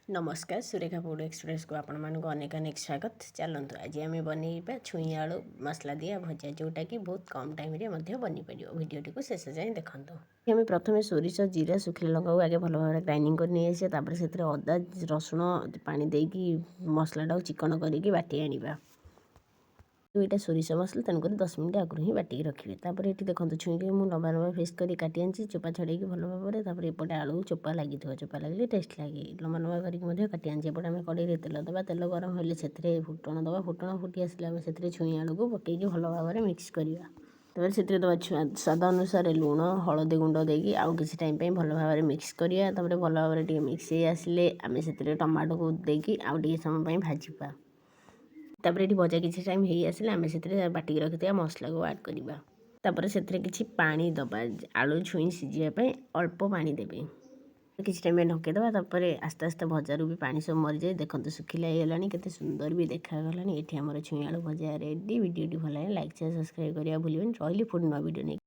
ନମସ୍କାର, ସୁରେଖା ଫୁଡ଼ ଏକ୍ସପ୍ରେସକୁ ଆପଣମାନଙ୍କୁ ଅନେକ ଅନେକ ସ୍ୱାଗତ। ଚାଲନ୍ତୁ, ଆଜି ଆମେ ବନେଇବା ଛୁଇଁ ଆଳୁ ମସଲା ଦିଆ ଭଜା, ଯେଉଁଟାକି ବହୁତ କମ୍ ଟାଇମ୍ରେ ମଧ୍ୟ ବନିପାରିବ। ଭିଡ଼ିଓଟିକୁ ଶେଷ ଯାଏଁ ଦେଖନ୍ତୁ। ଆମେ ପ୍ରଥମେ ସୋରିଷ, ଜିରା, ଶୁଖିଲା ଲଙ୍କାକୁ ଆଗେ ଭଲ ଭାବରେ ଗ୍ରାଇଣ୍ଡିଙ୍ଗ କରି ନେଇ ଆସିବା। ତାପରେ ସେଥିରେ ଅଦା, ରସୁଣ, ପାଣି ଦେଇକି ମସଲାଟାକୁ ଚିକଣ କରିକି ବାଟି ଆଣିବା। ଏଇଟା ସୋରିଷ ମସଲା, ତେଣୁକରି 10 ମିନିଟ୍ ଆଗରୁ ହିଁ ବାଟିକି ରଖିବେ। ତାପରେ ଏଠି ଦେଖନ୍ତୁ, ଛୁଇଁକି ମୁଁ ଲମ୍ବା ଲମ୍ବା ପିସ୍ କରି କାଟି ଆଣିଛି, ଚୋପା ଛଡ଼େଇକି ଭଲ ଭାବରେ। ତାପରେ ଏପଟେ ଆଳୁ ଚୋପା ଲାଗିଥିବ, ଚୋପା ଲାଗିଲେ ଟେଷ୍ଟ ଲାଗେ। ଲମ୍ବା ଲମ୍ବା କରିକି ମଧ୍ୟ କାଟି ଆଣିଛି। ଏପଟେ ଆମେ କଡ଼େଇରେ ତେଲ ଦେବା। ତେଲ ଗରମ ହେଲେ ସେଥିରେ ଫୁଟଣ ଦେବା। ଫୁଟଣ ଫୁଟି ଆସିଲେ ଆମେ ସେଥିରେ ଛୁଇଁ ଆଳୁକୁ ପକାଇକି ଭଲ ଭାବରେ ମିକ୍ସ କରିବା। ତାପରେ ସେଥିରେ ଦେବା ସ୍ୱାଦ ଅନୁସାରେ ଲୁଣ, ହଳଦୀ ଗୁଣ୍ଡ ଦେଇକି ଆଉ କିଛି ଟାଇମ୍ ପାଇଁ ଭଲ ଭାବରେ ମିକ୍ସ କରିବା। ତାପରେ ଭଲ ଭାବରେ ଟିକେ ମିକ୍ସ ହେଇ ଆସିଲେ ଆମେ ସେଥିରେ ଟମାଟୋକୁ ଦେଇକି ଆଉ ଟିକେ ସମୟ ପାଇଁ ଭାଜିବା। ତାପରେ ଏଠି ଭଜା କିଛି ଟାଇମ୍ ହେଇ ଆସିଲେ ଆମେ ସେଥିରେ ବାଟିକି ରଖିଥିବା ମସଲାକୁ ଆଡ଼୍ କରିବା। ତାପରେ ସେଥିରେ କିଛି ପାଣି ଦେବା। ଆଳୁ, ଛୁଇଁ ସିଝିବା ପାଇଁ ଅଳ୍ପ ପାଣି ଦେବେ। କିଛି ଟାଇମ୍ ପାଇଁ ଢଙ୍କେଇ ଦେବା। ତାପରେ ଆସ୍ତେ ଆସ୍ତେ ଭଜାରୁ ବି ପାଣି ସବୁ ମରିଯାଏ। ଦେଖନ୍ତୁ, ଶୁଖିଲା ହେଇଗଲାଣି, କେତେ ସୁନ୍ଦର ବି ଦେଖାଗଲାଣି। ଏଠି ଆମର ଛୁଇଁ ଆଳୁ ଭଜା ରେଡ଼ି। ଭିଡ଼ିଓଟି ଭଲ ଲାଗିଲେ ଲାଇକ୍, ସେୟାର, ସବସ୍କ୍ରାଇବ୍ କରିବା ଭୁଲିବେନି। ରହିଲି, ପୁଣି ନୂଆ ଭିଡ଼ିଓ ନେଇ।